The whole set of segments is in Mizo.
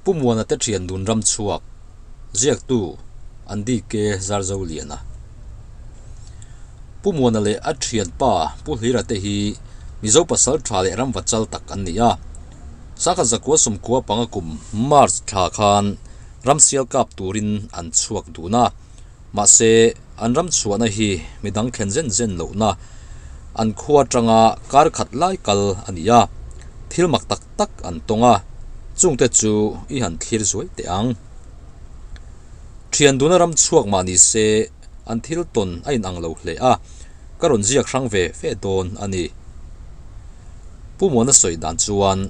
Pu Muana te thian dun ram chhuak, ziaktu Andy K. Zarzoliana. Pu Muana leh a thianpa Pu Hlira te hi Mizo pasal tha leh ramva chal tak an ni a. Sangkhat zakua sawmkua panga kum March thla khan ramsial kap turin an chhuak dun a. Mahse, an ram chhuahna hi midang thlen zen zen lohna an khua atanga kar khat lai kal a ni a, thil mak tak tak an tawng a, chungte chu i han thlir zuai teh ang. Thian duna ram chhuak mah ni se an thil tawn a inang lo hle a, ka rawn ziak hrang ve ve dawn a ni. Pu Muana sawi dan chuan,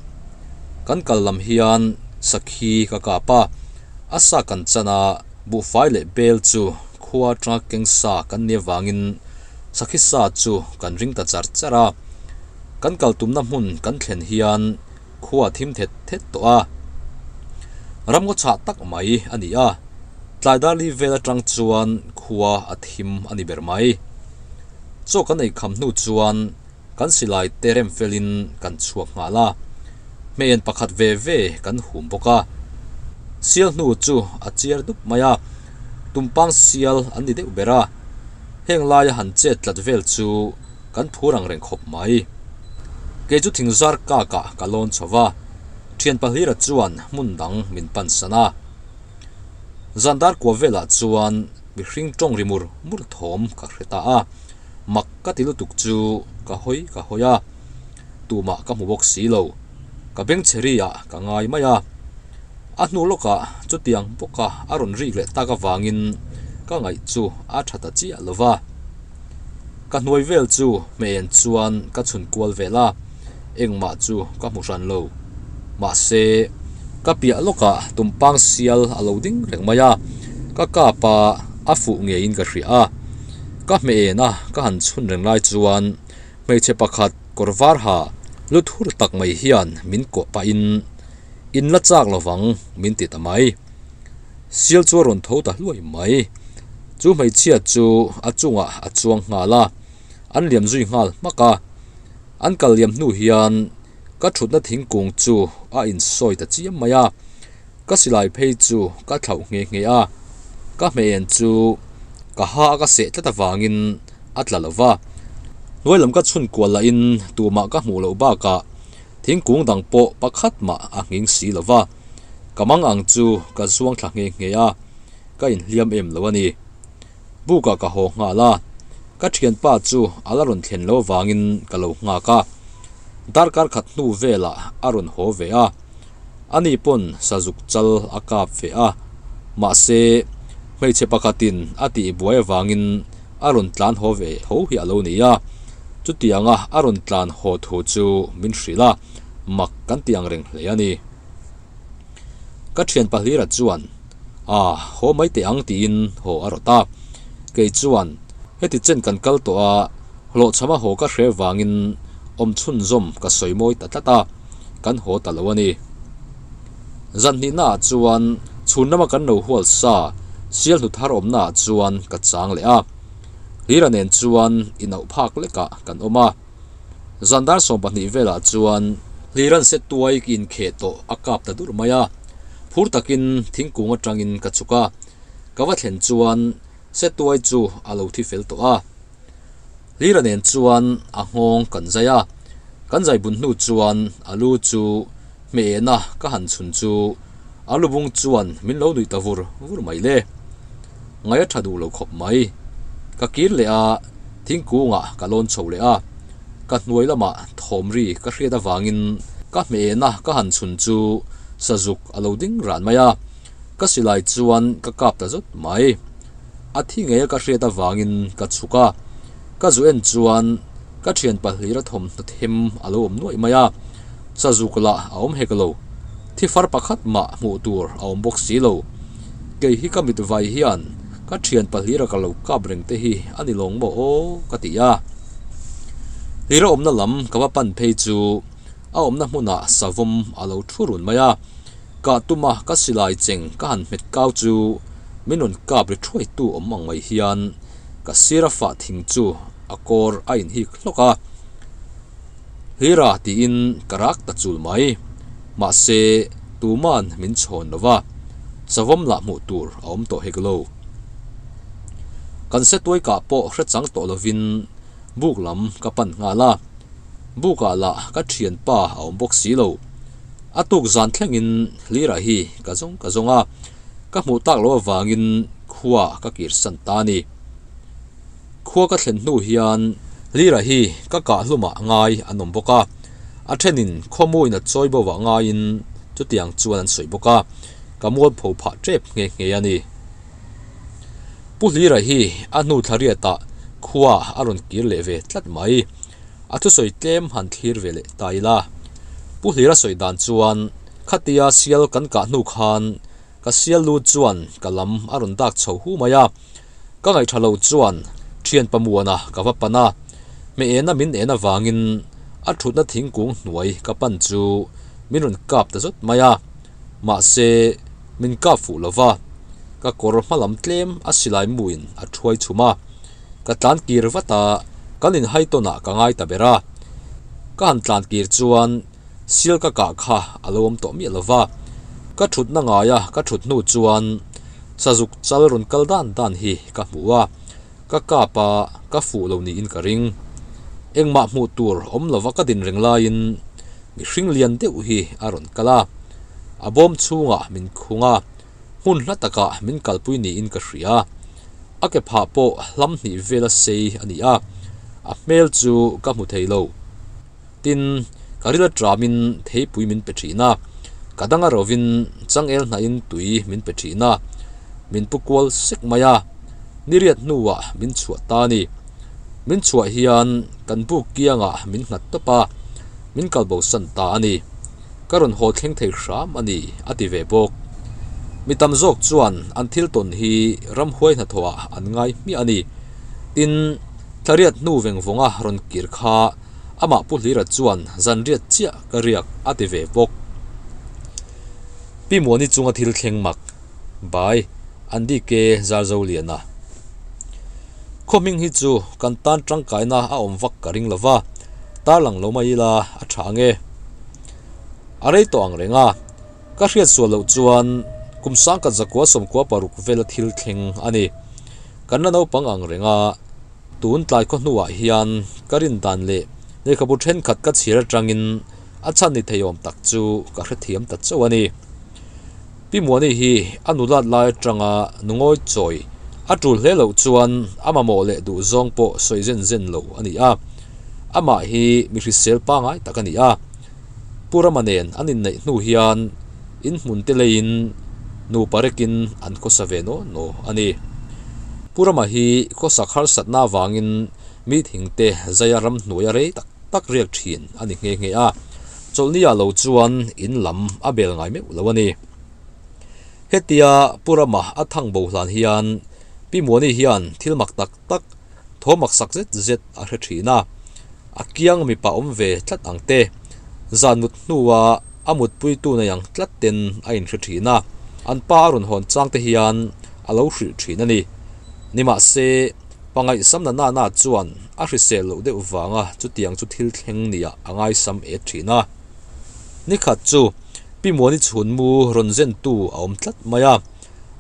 Kan kal lam hian sakhi ka kap a, a sa kan chan a, buhfai leh bel chu khua atanga keng sa kan nih avangin sakhi sa chu kan ring ta char char a. Kan kal tumna hmun kan thlen hian khua a thim thet thet tawh a. Ramngaw chhah tak mai a ni a, tlai dar li vel atang chuan khua a thim a ni ber mai. Chaw kan ei kham hnu chuan Kan silai te rem felin kan chhuak nghal a, hmeian pakhat ve ve kan hum bawk a. Sial hnu chu a chiar dup mai a, tumpang sial an ni deuh ber a. Heng laia han chet tlat vel chu kan phur ang reng khawp mai. Kei chu thingzar kakah ka lawn chho va, thian pahlira chuan hmun dang min pan san a. Zan dar kua velah chuan mihring tawng ri mur mur thawm ka hre ta a. Mak ka ti lutuk chu ka hawi ka hawi a, tumah ka hmu bawk si lo. Ka beng chhe ri ah ka ngai mai a. A hnu lawkah chutiang bawka a rawn rik leh tak avangin ka ngaih chu a tha ta chiah lo va. Ka hnuai vel chu hmeihen chuan ka chhun kual vel a, engmah chu ka hmu hran lo. Mahse, ka piah lawkah tumpang sial a lo ding reng mai a, ka kap a, a fuh ngeiin ka hria a. Ka hmeh en a, ka han chhun reng lai chuan hmeichhe pakhat kawr var ha lut hur tak mai hian min kawh pahin in la chak lovang min ti ta mai. Sial chu a rawn tho ta hluai mai. Chu hmeichhia chu a chungah a chuang nghal a, an liam zui nghal hmak a. An kal liam hnu hian ka thutna thingkung chu a insawi ta chiam mai a. Ka silai phei chu ka thlauh nghe nghe a, ka hmeh en chu ka ha a ka seh tlat avangin a tla lo va. Hnuai lam ka chhun kual lahin tumah ka hmuh loh bakah thingkung dang pawh pakhat mah a nghing si lo va. Ka mang ang chu ka zuang thla nghe nghe a, ka inhliam em lo a ni. Bukah ka haw nghal a, ka thianpa chu a la rawn thlen lo avangin ka lo nghak a. Darkar khat hnu velah a rawn haw ve a. Ani pawn sazuk chal a kap ve a, mahse hmeichhe pakhatin a tih buai avangin a rawn tlan haw ve tho hi a lo ni a. Chutianga a rawn tlan haw thu chu min hrilh a, mak kan ti ang reng hle a ni. Ka thian pahlira chuan, A, haw mai teh ang tiin haw a rawt a. Kei chuan, Heti chen kan kal tawh a, hlawhchhama haw ka hre vangin awm chhunzawm ka sawi mawi ta tlat a. kan haw ta lo a ni. Zan hnihnaah chuan chhun lama kan lo hual sa sial hnu thar awmnaah chuan ka chang leh a. Hlira nen chuan inauh phak lekah kan awm a. Zan dar 12 velah chuan Hlira'n se tuai inkheh tawh a kap ta dur mai a. Phur takin thingkung atangin ka chhuk a. Ka va thlen chuan se tuai chu a lo thi fel tawh a. Hlira nen chuan a nghawng kan zai a, kan zai bun hnu chuan a lu chu hmehna ka han chhun chu a lu bung chuan min lo nuih ta vur vur mai le. Ngai a tha duh lo khawp mai. Ka kir leh a, thingkungah ka lawn chho leh a, ka hnuai lamah thawm ri ka hriat avangin ka hmehna ka han chhun chu sazuk a lo ding ran mai a, ka silai chuan ka kap ta zut mai. A thi ngei a ka hriat avangin ka chhuk a, ka zu en chuan ka thian pahlira thawmhnaw them a lo awm nuaih mai a, sazuk lah a awm hek lo, thi far pakhat mah hmuh tur a awm bawk si lo. Kei hi ka mit vai hian ka thian pahlira ka lo kap reng te hi a ni lawng maw aw ka ti a. Hlira awmna lam ka va pan phei chu a awmna hmunah savawm a lo thu run mai a. Kah tuma ka silai cheng ka han hmet kau chu min rawn kap ri thuai tu awm ang mai hian ka sira fah thing chu a kawr a inhik hlawk a. Hlira tiin ka rak ta chul mai. Mahse, Tuma'n min chhawn lo va, savawm lah hmuh tur a awm tawh hek lo. Kan setuai kah pawh hre chang tawh lovin buk lam ka pan nghal a, bukah lah ka thianpa a awm bawk si lo. A tuk zan thlengin Hlira hi ka zawng ka zawng a, ka hmuh tak loh avangin khua ka kirsan ta a ni. Khua ka thlen hnu hian Hlira hi ka kah hlumah ngai an awm bawk a, a thenin khawmuin a chawi bo ah ngaiin chutiang chuan an sawi bawk a, ka mualpho phah tep nghe nghe a ni. Pu Hlira hi a hnu thla riatah khua a rawn kir leh ve tlat mai. A thusawi tlem han thlir ve leh ta ila. Pu Hlira sawi dan chuan khatia sial kan kah hnu khan Ka sial lut chuan ka lam a rawn dak chho hu mai a, ka ngaihṭha lo chuan ṭhian pamuana ka va pan a, hmeh ena min en avangin a ṭhutna thingkung hnuai ka pan chu min rawn kap ta zawt mai a, mahse min kap fuh lo va, ka kawr hma lam tlem a silai muin a ṭhuai chhum a, ka tlan kir vat a, kan inhai tawnah ka ngai ta ber a, ka han tlan kir chuan. Sial ka kah kha a lo awm tawh miah lo va, ka thutna ngaia ka thut hnu chuan sazuk chal rawn kal dan dan hi ka hmu a, ka kap a, ka fuh lo niin ka ring. Engmah hmuh tur awm lova ka din reng laiin mihring lian deuh hi a rawn kal a, a bawm chhungah min khung a, hmun hla takah min kalpui niin ka hria. A ke phah pawh hlam hnih vela sei a ni a, a hmel chu ka hmu thei lo. Tin, ka ril aṭamin theipui min pe ṭhin a, ka dang a rovin changel hnahin tui min pe ṭhin a, min pu kual sek mai a, niriat hnuah min chhuah ta a ni. Min chhuah hian kan buk kiangah min nghat tawp a, min kalbosan ta a ni. Ka rawn haw thleng thei hram a ni, a ti ve bawk. Mi tam zawk chuan an thil tawn hi ramhuai hnathawhah an ngai hmiah a ni. Tin, thlariat hnu veng vawnga rawn kir kha Amah Pu Hlira chuan zan riat chiah ka riak a ti ve bawk. Pi Muani chunga thil thleng mak bai Andy K Zarzoliana. Khaw hming hi chu kan tan tangkaina a awm vak ka ring lova, tarlang lo mai ila a tha ang e. A rei tawh ang reng a, ka hriat sual loh chuan kum sangkhat zakua 96 vela thil thleng a ni. Kan la naupang ang reng a. Tun tlai khaw hnuah hian ka rin dan leh lehkhabu thenkhat ka chhir atangin a chhan ni theiawm tak chu ka hrethiam ta chauh a ni. Pi Muani hi a nulat lai atanga nungawi chawi a tul hle loh chuan a mamawh leh duhzawng pawh sawi zen zen lo a ni a, amah hi mi hrisel pangai tak a ni a. Pu Rama nen an inneih hnu hian inhmun te leiin nupa rekin an khawsa ve naw naw a ni. Pu Rama hi khawsak harsatna avangin mi thingte zaia ramhnuaia rei tak tak riak thin a ni nghe nghe a, chawlhniah lo chuan in lam a bel ngai meuh lo a ni. Hetia Pu Rama a thang bo hlan hian Pi Muani hian thil mak tak tak thaw maksak zet zet a hre thin a, a kiang mipa awm ve tlat ang te, zan mut hnua a mutpuitu nei ang tlat ten a inhre thin a, an pa a rawn hawn chang te hian a lo hrilh thin a ni. Nimahse, pangaihsam na nana chuan a hrisel loh deuh vanga chutiang chu thil thleng nia a ngaisam et thin a. Nikhat chu Pi Muani chhunmu rawn zentu a awm tlat mai a,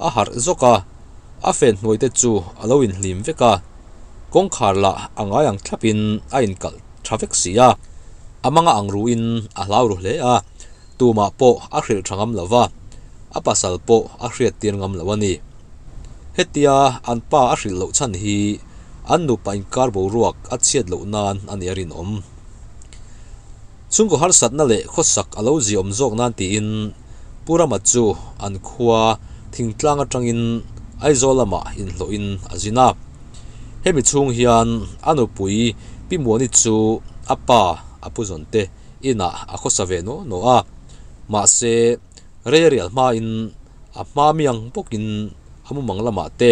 a harh zawk a. A fen hnuai te chu a lo inhlim vek a, kawngkhar lah a ngai ang thlapin a inkalh tha vek si a. A manga ang ruin a hlau ru hle a, tumah pawh a hrilh tha ngam lo va, a pasal pawh a hriattir ngam lo a ni. Hetia an pa a hrilh loh chhan hi an nupa inkar boruak a chhiat loh nan a nih a rinawm. Chhungkaw harsatna leh khawsak a lo ziawm zawk nan tiin Pu Rama chu an khua thingtlang atangin Aizawl lamah inhlawhin a zin a. Hemi chhung hian a nupui Pi Muani chu a pa a pu zawn te inah a khawsa ve naw naw a. Mahse, rei a rial hmain a hma miang bawkin a mumang lamah te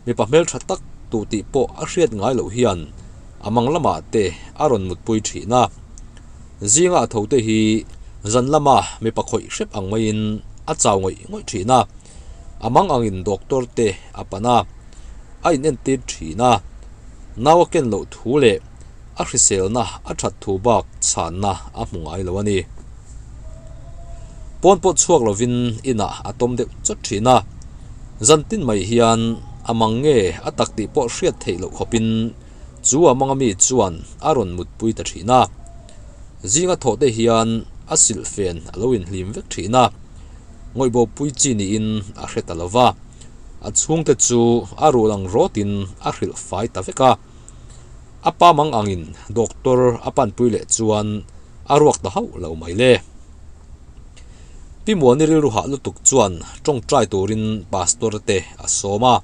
mipa hmeltha tak tuh tih pawh a hriat ngai loh hian a mang lamah te a rawn mutpui thin a. Zinga a tho te hi zan lama mipa khawih hrep ang maiin a chau ngawih ngawih thin a, a mang angin doctor te a pan a, a inentir thin a. Nau a ken loh thu leh a hriselna a that thu bak chhanna a hmu ngai lo a ni. Pawn pawh chhuak lovin inah a tawm deuh chawt thin a, zan tin mai hian a mang nge a tak tih pawh hriat theih loh khawpin chu a manga mi chuan a rawn mutpui ta thin a. Zinga thawh te hian a silhfen a lo inhlim vek thin a, ngawihbopui chi niin a hre ta lo va, a chhungte chu a ruh lang rawtin a hrilh fai ta vek a. A pa mang angin doctor a panpui leh chuan a ruak ta hauh lo mai le. Pi Muani rilru hah lutuk chuan tawngtai turin pastor te a sawm a,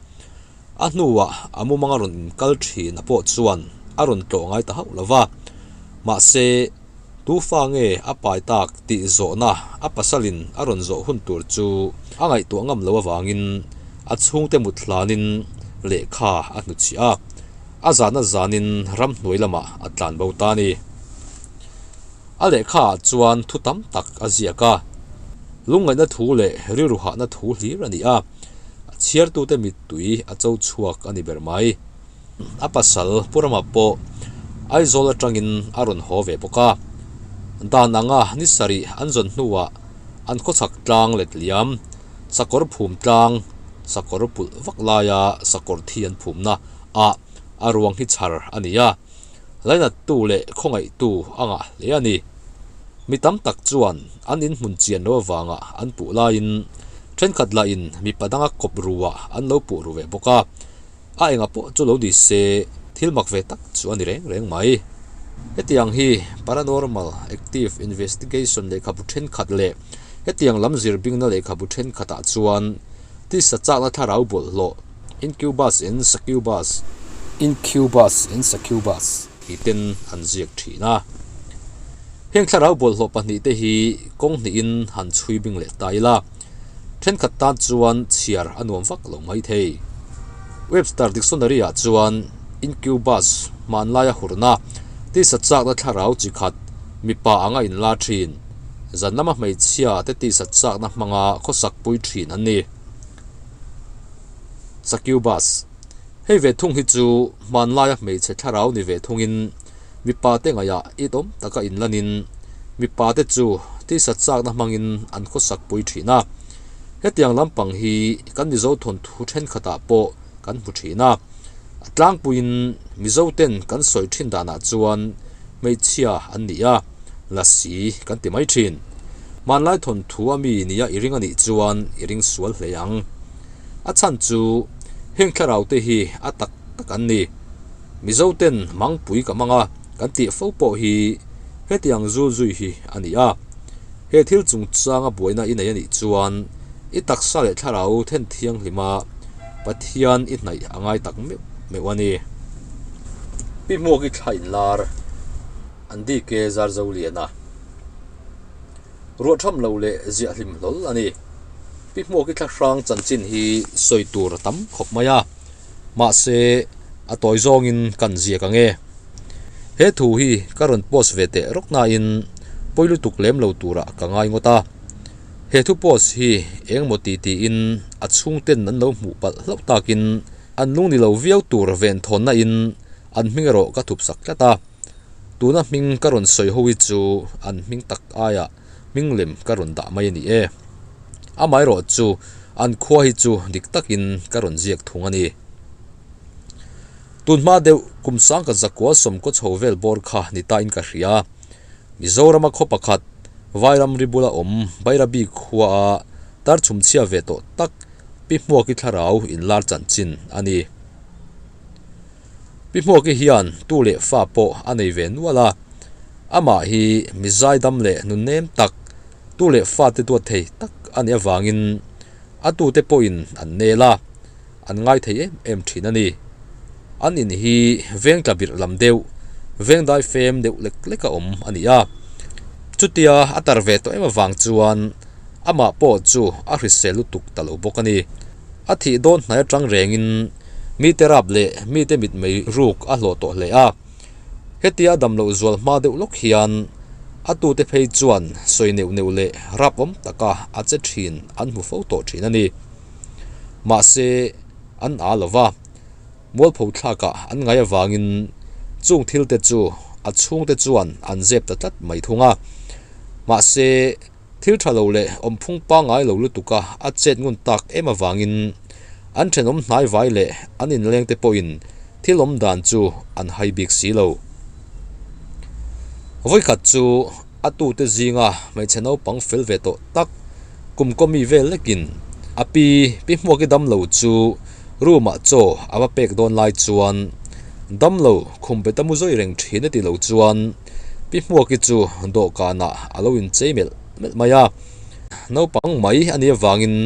a hnuah a mumanga rawn inkal thin a pawh chuan a rawn tlawh ngai ta hauh lo va. Mahse, tu fa nge a pai tak tih zawhna a pasalin a rawn zawh hun tur chu a ngaihtuah ngam lo avangin a chhungte mut hlanin lehkha a hnuchhiah a, a zahna zanin ramhnuai lamah a tlanbo ta a ni. A lehkha ah chuan thu tam tak a ziak a, lungngaihna thu leh rilru hahna thu hlir a ni a, a chhiartute mittui a cho chhuak a ni ber mai. A pasal Pu Rama pawh Aizawl atangin a rawn haw ve bawk a, dan anga ni sarih an zawn hnuah an khawchhak tlang let liam, sakawr phum tlang, sakawr pulh vak laia sakawr thi an phumna ah a ruang hi chhar a ni a. Lainattu leh khawngaihtu a ngah hle a ni. Mi tam tak chuan an inhmun chian lo avanga an puh laiin thenkhat lahin mipa danga kawp ruah an lo puh ru ve bawk a, a enga pawh chu lo ni se thil mak ve tak chu a ni reng reng mai. Hetiang hi Paranormal Active Investigation lehkhabu thenkhat leh hetiang lam zirbingna lehkhabu thenkhatah chuan tisa chakna thlarau bawlhhlawh, Incubus and Succubus, Incubus and Succubus, tih ten an ziak thin a. Heng thlarau bawlhhlawh pahnihte hi kawng hnihin han chhui bing leh ta ila, thenkhat tan chuan chhiar a nuam vak lo mai thei. Webster Dictionary-ah chuan Incubus hmanlaia hurna, tisa chakna thlarau chi khat, mipa anga inla thin, zan lama hmeichhia te tisa chakna hmanga khawsak pui thin an ni. Succubus, Hei ve thung hi chu hmanlaia hmeichhe thlarau ni ve thungin mipa te ngaihah itawm taka inlanin mipa te chu tisa chakna hmangin an khawsak pui thin a. Hetiang lampang hi kan Mizo thawnthu thenkhatah pawh kan hmu thin a. A tlangpuiin Mizo ten kan sawi thin danah chuan hmeichhia an ni a, lasi kan ti mai thin. Hmanlai thawnthu a mi nia i ring a nih chuan i ring sual hle ang. A chhan chu heng thlarau te hi a tak tak an ni. Mizo ten mangpui ka hmang a, kan tih fo pawh hi hetiang zul zui hi a ni a. He thil chungchanga buaina i nei a nih chuan i taksa leh thlarau then thianghlima Pathian i hnaih a ngai tak meuh meuh a ni. Pi Hmuaki thla inlar an DK Zarzoliana. Ruahtham lo leh ziah hlim hlawl a ni. Pi Hmuaki thla hrang chanchin hi sawi tur a tam khawp mai a, mahse a tawi zawngin kan ziak ang e. He thu hi ka rawn post ve teh rawk nain pawi lutuk lem lo turah ka ngai ngawt a. He thu post hi engmaw ti tiin a chhungten an lo hmuh palh hlauh takin an lung ni lo viau tur venthawnna in an hming erawh ka thup sak tlat a. Tuna hming ka rawn sawi ho hi chu an hming tak aiah hming lem ka rawn dah mai a ni e. Amaherawh chu an khua hi chu dik takin ka rawn ziak thung a ni. Tun hma deuh kum sangkhat zakua sawmkaw chho vel bawr kha ni ta in ka hria. Mizorama khaw pakhat Vairam ri bula awm Bairabi khua a tar chhumchhia ve tawh tak Pi Hmuaki thlarau inlar chanchin a ni. Pi Hmuaki hian tu leh fa pawh a nei ve nual a, amah hi mi zaidam leh nunnem tak, tu leh fate duat thei tak a nih avangin a tute pawhin an nel a, an ngai thei em em thin a ni. An in hi veng tla birh lam deuh, veng dai fem deuh lek lek a awm a ni a. Chutia a tar ve tawh em avang chuan amah pawh chu a hrisel lutuk ta lo bawk a ni. A thih dawn hnai atang rengin mite rap leh mite mitmei ruk a hlawh tawh hle a. Hetia a dam loh zual hma deuh lawk hian a tute phei chuan sawi neuh neuh leh rap awm taka a che thin an hmu fo tawh thin a ni. Mahse, an aa lo va, mualpho thlakah an ngai avangin chung thilte chu a chhungte chuan an zep ta tlat mai thung a. Mahse. Thil tha lo leh awmphung pangngai lo lutuka a chet ngun tak em avangin an thenawm hnaivai leh an inlengte pawhin thil awm dan chu an hai bik si lo. Vawikhat chu a tute zinga hmeichhe naupang fel ve tawh tak kum kaw mi vel lekin a pi pi hmuaki damlo chu room ah chaw a va pek dawn lai chuan damlo khum bet a mu zawi reng thin a ti lo chuan pi hmuaki chu dawhkanah a lo inchei melh melh mai a. Naupang mai a nih avangin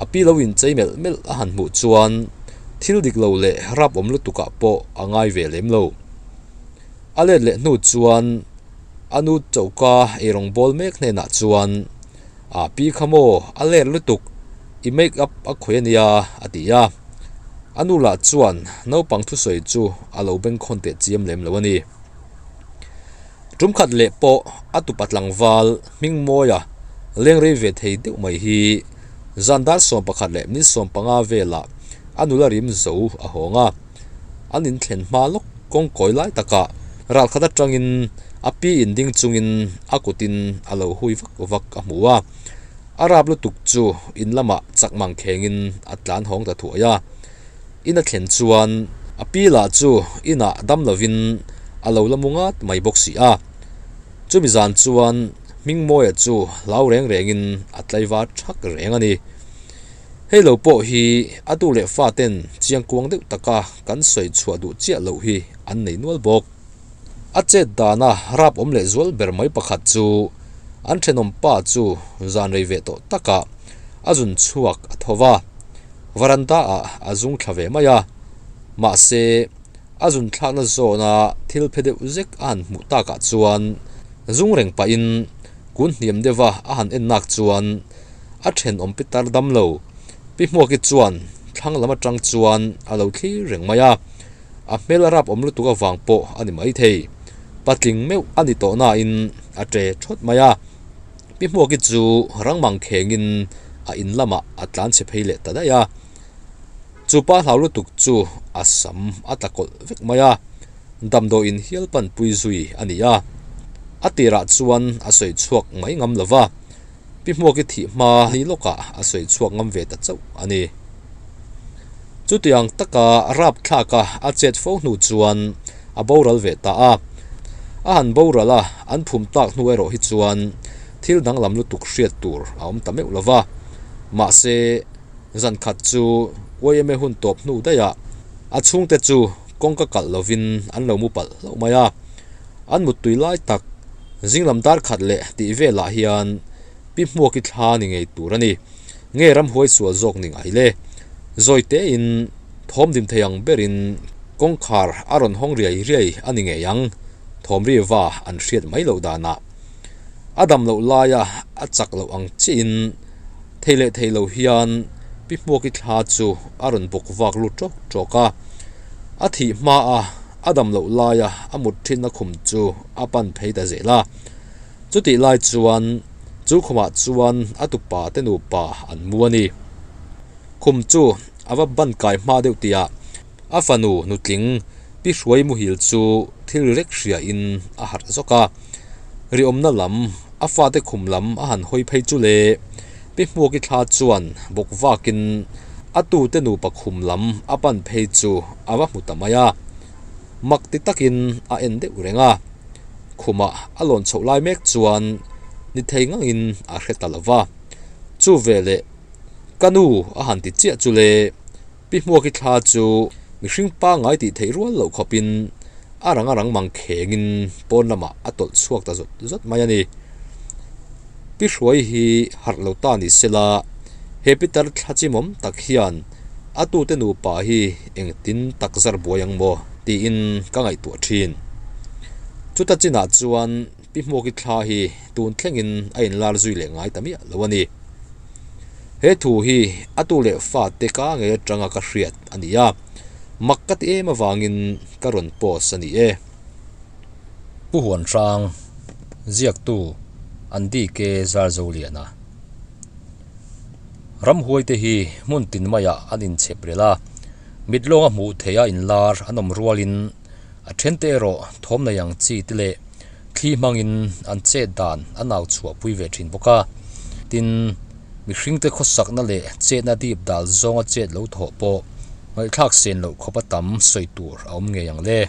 a pi lo inchei melh melh a han hmuh chuan thil dik lo leh rap awm lutukah pawh a ngai ve lem lo. A let leh hnu chuan a nu choka eirawng bawl mek hnenah chuan A pi kha maw a let lutuk i make up a khawih a nia a ti a. A nu lah chuan naupang thusawi chu a lo bengkhawn teh chiam lem lo a ni. Tum khat leh pawh a tupa tlangval hming mawia leng rei ve thei deuh mai hi zan dar 11 leh min 15 velah a nula rim zo a hawng a. An inthlen hma lawk kawngkawi lai takah ral khat atangin a pi in ding chungin a kutin a lo hui vak vak a hmu a. A rap lutuk chu in lamah chak mang khengin a tlan hawng ta thuai a. In a thlen chuan a pi lah chu inah dam lovin a lo la mu ngat mai bawk si a. Chumi zan chuan Hmingmawia chu hlau reng rengin a tlaivar thak reng a ni. Hei lo pawh hi a tu leh fa ten chiangkuang deuh taka kan sawi chhuah duh chiah loh hi an nei nual bawk. A chet dana rap awm leh zual ber mai pakhat chu an thenawm pa chu zan rei ve tawh takah a zun chhuak a tho va, varanda ah a zung thla ve mai a. Mahse, a zun thlakna zawna thil phe deuh zek a han hmuh takah chuan zung reng pahin kun hniam deuha a han en nak chuan a thenawm pitar dam lo. Pi Hmuaki chuan thlang lam atang chuan a lo thlir reng mai a, a hmel a rap awm lutuk avang pawh a ni maithei. Patling meuh a ni tawh nain a ṭe thawt mai a, Pi Hmuaki chu rang mang khengin a in lamah a tlan chhe phei leh ta daih a. Chu pa hlau lutuk chu a sam a tla kawlh vek mai a, damdawiin hial panpui zui a ni a. A tirah chuan a sawi chhuak mai ngam lo va. Pi Hmuaki thih hma ni lawkah a sawi chhuak ngam ve ta chauh a ni. Chutiang taka rapthlaka a chet fo hnu chuan a boral ve ta a. A han boral a, an phum tak hnu erawh hi chuan thil danglam lutuk hriat tur a awm ta meuh lo va. Mahse, zan khat chu yma hun tawp hnu daihah a chhungte chu kawngka kalh lovin an lo mu palh hlauh mai a. An muttui lai tak zinglam dar khat leh tih velah hian Pi Hmuaki thla ni ngei tur a ni. Nge ramhuai sual zawk ni ngai le? Zawi tein thawm dim thei ang berin kawngkhar a rawn hawng riai riai a ni ngei ang, thawm ri va an hriat mai loh danah. A dam loh laia a chak loh ang chiahin thei leh thei lo hian Pi Hmuaki thla chu a rawn bawk vak lut ṭawk ṭawk a. A thih hmaa A dam loh laia a mut thinna khum chu a pan phei ta zel a. Chutih lai chuan chu khumah chuan a tupa te nupa an mu a ni. Khum chu a va ban kai hma deuh tihah a fanu nutling Pi Hruai muhil chu thil rek hriain a harh zawk a. Riawmna lam a fate khum lam a han hawi phei chu le Pi Hmuaki thla chuan bawk vakin a tute nupa khum lam a pan phei chu a va hmu ta mai a. Mak ti takin a en deuh reng a. Khumah a lawn chhoh lai mek chuan ni thei ngangin a hre ta lo va. Chu veleh ka nu a han ti chiah chu le Pi Hmuaki thla chu mihring pangngai tih theih rual loh khawpin a rang a rang mang khengin pawn lamah a tawlh chhuak ta zawt zawt mai a ni. Pi Hruai hi harh lo ta ni sela, he Peter thla chimawm tak hian a tute nupa hi engtin tak zar buai ang maw tiin ka ngaihtuah thin. Chuta chinah chuan Pi Hmuaki thla hi tun thlengin a inlar zui leh ngai ta miah lo a ni. He thu hi a tu leh fate ka ngei atanga ka hriat a ni a, mak ka ti em avangin ka rawn post a ni e. Pu Huan Hrang, ziaktu Andy K. Zarzoliana. Ramhuaite hi hmun tin maiah an inchhep rel a, mit lawnga hmuh theiha inlar an awm rualin a thente erawh thawm nei ang chi te leh thli hmangin an chet dan an au chhuahpui ve thin bawk a. Tin, mihringte khawsakna leh chetna dip dal zawnga chet lo thawh pawh ngaihthlak sen loh khawpa tam sawi tur a awm ngei ang le.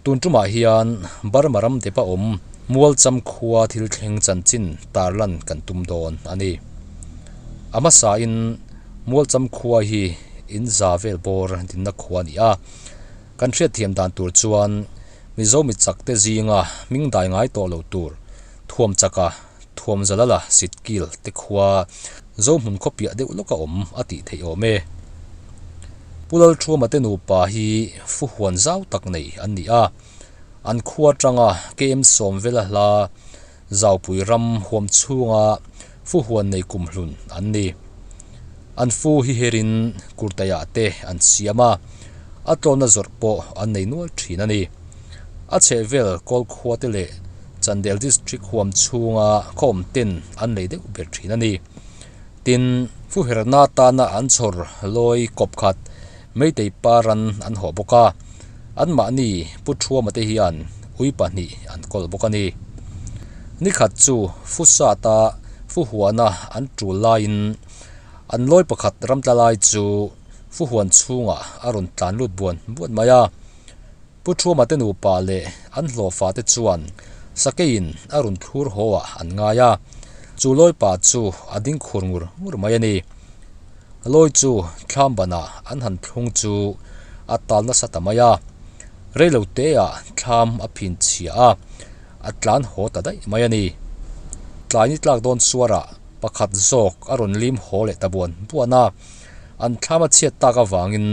Tun tumah hian Burma ram depa awm Mualcham khua thil thleng chanchin tarlan kan tum dawn a ni. A hmasain Mualcham khua hi in za vel bawr dinna khua a ni a. Kan hriatthiam dan tur chuan Mizo mi chakte zinga hming dai ngai tawh lo tur thuam chaka thuam zalala sitkil te khua Zohmun khaw piah deuh lawka awm a tih theih awm e. Pu Lalthuama te nupa hi fu huan zau tak nei an ni a, an khua atanga KM sawm vela hla Zaupui ram huam chhunga fu huan nei kumhlun an ni. An fu hi herin kurtaiah te an siam a, a tlawnna zawrh pawh an nei nual thin a ni. A chhehvel kawl khua te leh Chandel District huam chhunga khaw awm ten an lei deuh ber thin a ni. Tin, fu herna atana an chhawr lawi kawp khat Meitei paran an hawh bawk a, anmahni Pu Thuama te hian ui pahnih an kawl bawk a ni. Nikhat chu fu sata fu huana an tul laiin an lawi pakhat ramtla lai chu fu huan chhungah a rawn tlan lut buan buan mai a. Pu Thuama te nupa leh an hlawhfa te chuan sakeiin a rawn thlur haw ah an ngai a, chu lawipa chu a ding khur ngur ngur mai a ni. Lawi chu thlam banah an han thlung chu a tal nasa ta mai a, reilo teah thlam a phin chhia a, a tlan haw ta daih mai a ni. Tlai ni tlak dawn suarah pakhat zawk a rawn lim haw leh ta buan buan a, an thlam a chhiat tak avangin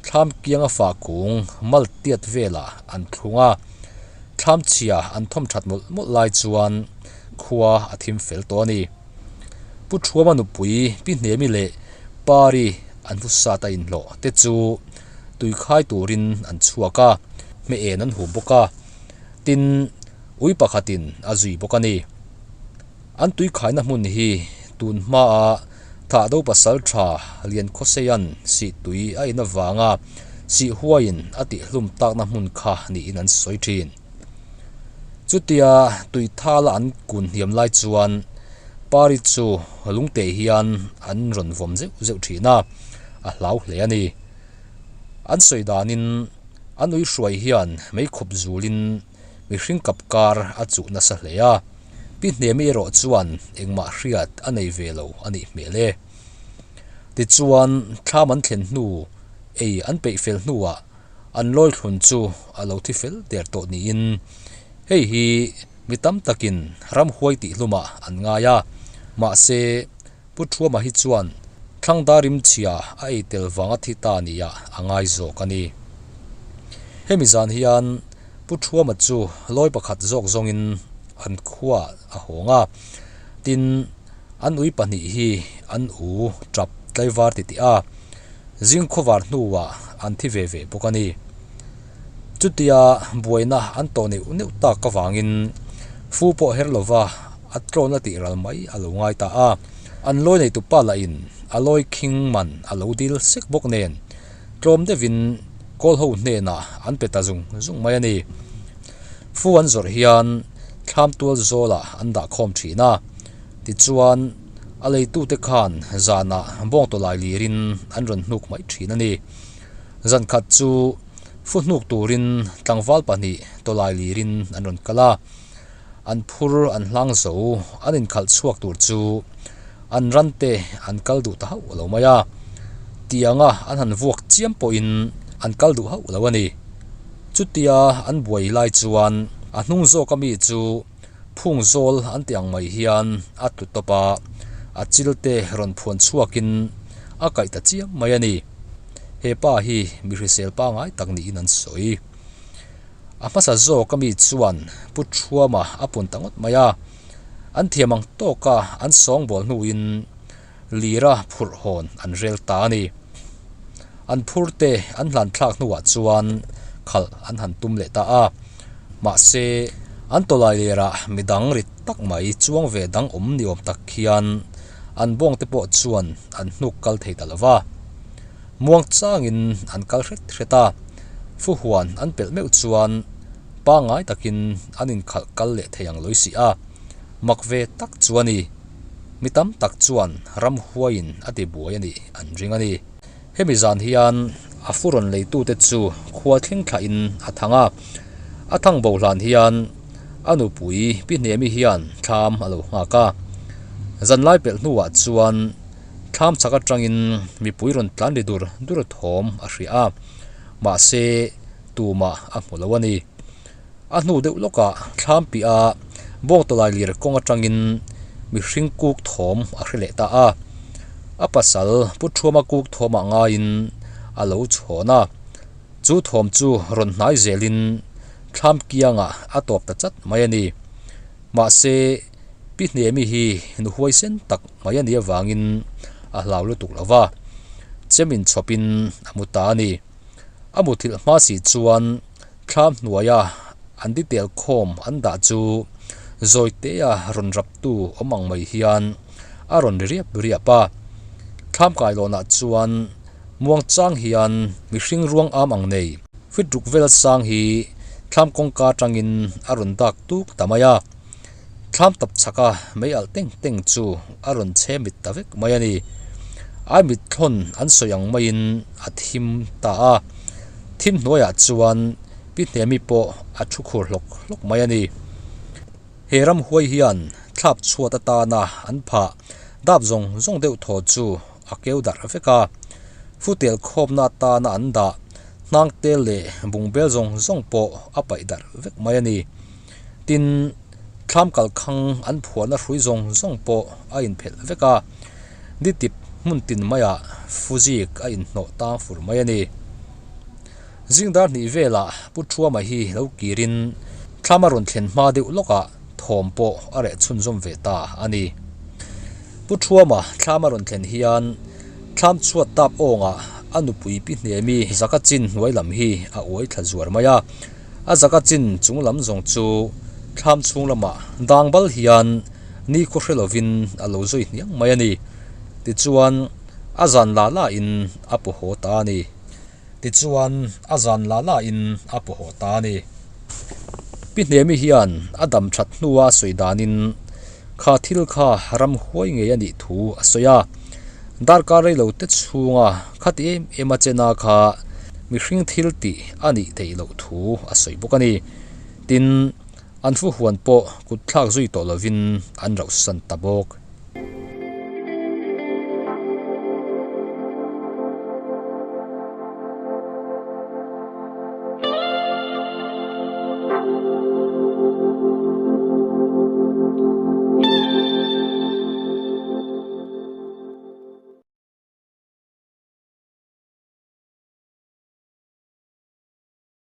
thlam kianga fah kung mal tiat velah an thlung a, thlam chhia an thawm that mawlh mawlh lai chuan khua a thim fel tawh a ni. Pu Thuama nupui Pi Hnemi leh Pari an vu sat a inhlawh te chu tui khai turin an chhuak a, hmeh en an hum bawk a, tin ui pakhatin a zui bawk a ni. An tui khaina hmun hi tun hmaa Thahdo pasal tha Liankhawseia'n sih tui a in avanga sih huaiin a tihhlum takna hmun kha niin an sawi thin. Chutia tui thala an kun hniam lai chuan Pari chu lungte hian an rawn vawm zeuh zeuh thin a, a hlau hle a ni. An sawi danin an ui hruai hian meikhup zulin mihring kap kar a chuh nasa hle a, Pi Hnemi erawh chuan engmah hriat a nei ve lo a nih hmel e. Tichuan thlam an thlen hnu ei an peih fel hnuah An lawithlun chu a lo thi fel der tawh niin hei hi mi tam takin ramhuai tih hlumah an ngai a, mahse Pu Thuama hi chuan Thlangdar rimchhia a ei tel vanga thi ta nia a ngai zawk a ni. Hemi zan hian Pu Thuama chu lawi pakhat zawk zawngin an khuaah a hawng a, tin an ui pahnih hi an u tap tlaivar titih a, Zing khawvar hnuah an thi ve ve bawk a ni. Chutia buaina an tawh neuh neuh tak avangin fu pawh her lova a tlawn a tih ral mai a lo ngai ta a. An lawi neitu pa lahin a lawi khing man a lo dil sek bawk nen tlawm deuhin kawl ho hnenah an pe ta zung zung mai a ni. Fu an zawrh hian thlam tual zawlah an dah khawm thin a, tichuan, A leitute khan zanah bawng tawlai lirin an rawn hnuk mai thin a ni. Zan khat chu fu hnuk turin tlangval pahnih tawlai lirin an rawn kal a, an phur an hlang zo an inkhalh chhuak tur chu an rante an kal duh ta hauh lo mai a, tianga an han vuak chiam pawhin an kal duh hauh lo a ni. Chutia an buai lai chuan a hnung zawka mi chu Phung zawl an tih ang mai hian a tlu tawp a, a chil te rawn phuan chhuakin a kaih ta chiam mai a ni. He pa hi mi hrisel pangai tak niin an sawi. A hmasa zawk ami chuan Pu Thuama a pun ta ngawt mai a, an thiam ang tawka an sawngbawl hnuin Lira phurh hawn an rel ta a ni. An phur te an hlan thlak hnuah chuan khalh an han tum leh ta a. Mahse, an tawlai lerah midang rit tak mai chuang ve dang awm ni awm tak hian an bawng te pawh chuan an hnuk kal thei ta lo va. Muang changin an kal hret hret a, fuhuan an pelh meuh chuan pangngai takin an inkhalh kal leh thei ang lawi si a. Mak ve tak chu a ni. Mi tam tak chuan ramhuaiin a ti buai a nih an ring a ni. Hemi zan hian a fu rawn leitute chu khua thleng thlahin a thang a. A thang bo hlan hian a nupui Pi Hnemi hian thlam a lo nghak a. Zanlai pelh hnuah chuan thlam chhak atangin mipui rawn tlan ri dur dur thawm a hria a, mahse tumah a hmu lo a ni. A hnu deuh lawkah thlam piah a bawngtawlai lir kawng atangin mihring kuk thawm a hre leh ta a. A pasal Pu Thuama kuk thawmah ngaiin a lo chhawn a. Chu thawm chu rawn hnai zelin thlam kiangah a tawp ta chat mai a ni. Mahse, Pi Hnemi hi nu huaisen tak mai a nih avangin a hlau lutuk lo va, chem inchhawpin a mu ta a ni. A muthilh hma si chuan Thlam hnuaia an detail khawm an dah chu Zawitea rawn raptu awm ang mai hian a rawn ri riap riap a. Thlam kailawnah chuan muangchang hian mihring ruang am ang nei fit ruk vel sang hi thlam kawngka atangin a rawn dak tuk ta mai a. Thlam tap chhaka mei alh teng teng chu a rawn chhe mit ta vek mai a ni. Ai mit thlawn an sawi ang maiin a thim ta a, thim hnuaiah chuan Pi Hnemi pawh a thu khur hlawk hlawk mai a ni. He ramhuai hian thlap chhuat atana an phah dap zawng zawng deuh thaw chu a keu darh vek a, futel khawpna atana an dah hnang tel leh bungbel zawng zawng pawh a paih darh vek mai a ni. Tin, thlam kalkhang an phuahna hrui zawng zawng pawh a inphelh vek a, nitip hmun tin maiah fuzik a inhnawh tang fur mai a ni. Zingdar hnih velah Pu Thuama hi lo kirin thlam a rawn thlen hma deuh lawkah thawm pawh a reh chhunzawm ve ta a ni. Pu Thuama thlam a rawn thlen hian thlam chhuat tap awngah a nupui Pi Hnemi zaka chin hnuai lam hi a uai thla zuar mai a. A zaka chin chung lam zawng chu thlam chhung lamah dang bal hian ni khaw hre lovin a lo zui hniang mai a ni. Tichuan, a zan la la in a paw haw ta a ni. Tichuan, a zan la la in a paw haw ta a ni. Pi Hnemi hian a dam that hnua a sawi danin kha thil kha ram huai ngei a nih thu a sawi a. Darkar rei lo te chhunga khati em em a chena kha mihring thil tih a nih theih loh thu a sawi bawk a ni. Tin, an fu huan pawh kut thlak zui tawh lovin an rauhsan ta bawk.